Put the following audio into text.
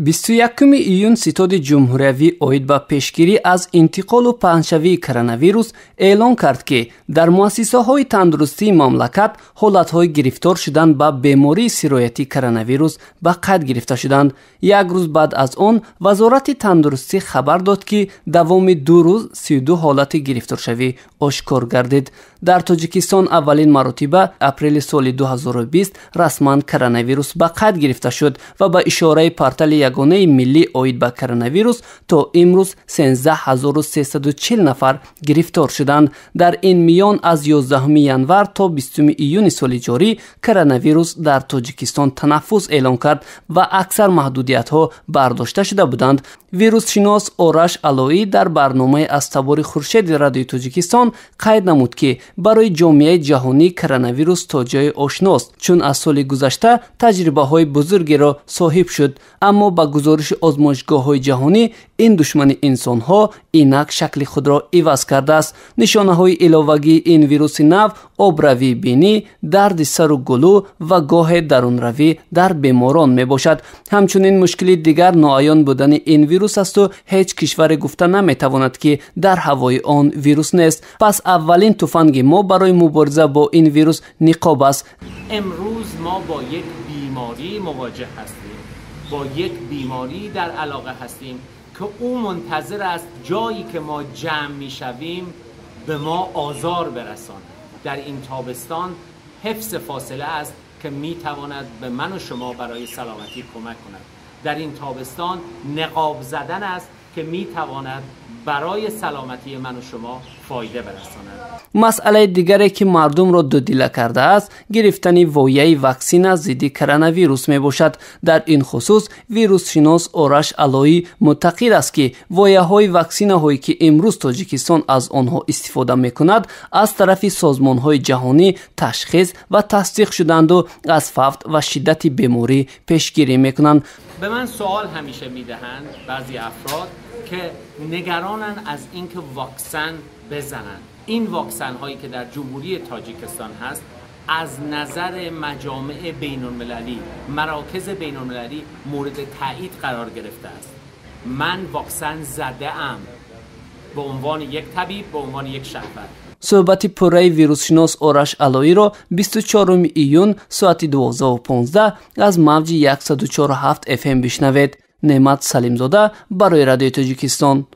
21 июн Ситоди ҷумҳуриявӣ оид ба пешгирӣ аз интиқолу паҳншавии коронавирус эълон кард, ки дар муассисаҳои тандурустии мамлакат ҳолатҳои гирифтор шудан ба бемории сироятии коронавирус ба қайд гирифта шуданд. Як рӯз баъд аз он Вазорати тандурустӣ хабар дод, ки давоми 2 рӯз 32 ҳолати гирифторшавӣ ошкор гардид. Дар Тоҷикистон аввалин маротиба апрели соли 2020 расман коронавирус ба қайд гирифта шуд ва ба ишораи портали ягонаи миллӣ оид ба коронавирус то имрӯз 13340 нафар гирифтор шуданд. Дар ин миён аз 11 январ то 20 июни соли ҷорӣ коронавирус дар Тоҷикистон танаффус эълон кард ва аксар маҳдудиятҳо бардошта шуда буданд. Вирусшинос Ораш Алоӣ дар барномаи аз табори Хуршеди Радиои Тоҷикистон қайд намуд, ки барои ҷомеаи ҷаҳонӣ коронавирус то ҷое ошност, чун аз соли гузашта таҷрибаҳои бузургеро соҳиб шуд. Аммо ба гузориши озмоишгоҳҳои ҷаҳонӣ ин душмани инсонҳо инак шакли худро иваз кардааст. Нишонаҳои иловагии ин вируси нав обравии бинӣ, дарди сару гулӯ ва гоҳе дарунравӣ дар беморон мебошад. Ҳамчунин мушкили дигар ноаён будани ин вирус асту ҳеҷ кишваре гуфта наметавонад, ки дар ҳавои он вирус нест. Пас аввалин туфанги мо барои мубориза бо ин вирус ниқоб аст. Имрӯз мо бо як беморӣ мувоҷеҳ ҳастем, бо як беморӣ дар алоқа ҳастем, ки ӯ мунтазир аст ҷое ки мо ҷамъ мешавем ба мо озор برساند. در این تابستان حفظ فاصله است که میتواند به من و شما برای سلامتی کمک کند. در این تابستان نقاب زدن است که میتواند برای سلامتی من و شما فایده برساند. مسئله دیگری که مردم را دودیله کرده است گرفتن وایه وکسین ضد коронавирус мебошад. Дар ин хусус вирусшинос Ораш Алоӣ муътақид аст, ки вояҳои ваксинаҳое ки имрӯз Тоҷикистон аз онҳо истифода мекунад, аз тарафи созмонҳои ҷаҳонӣ ташхис ва тасдиқ шуданду аз фавт ва шиддати беморӣ пешгирӣ мекунанд. به من سوال همیشه میدهند بعضی افراد که نگرانن از اینکه واکسن بزنن. این واکسن هایی که در جمهوری تاجیکستان هست از نظر مجامع بین المللی، مراکز بین المللی مورد تایید قرار گرفته است. من واکسن زده ام به عنوان یک طبیب، به عنوان یک شهروند. Суҳбати пурраи вирусшинос Ораш Алоиро 24 июн соати 12:15 аз мавҷи 104.7 FM бишнавед. Неъмат Салимзода барои Радиои Тоҷикистон.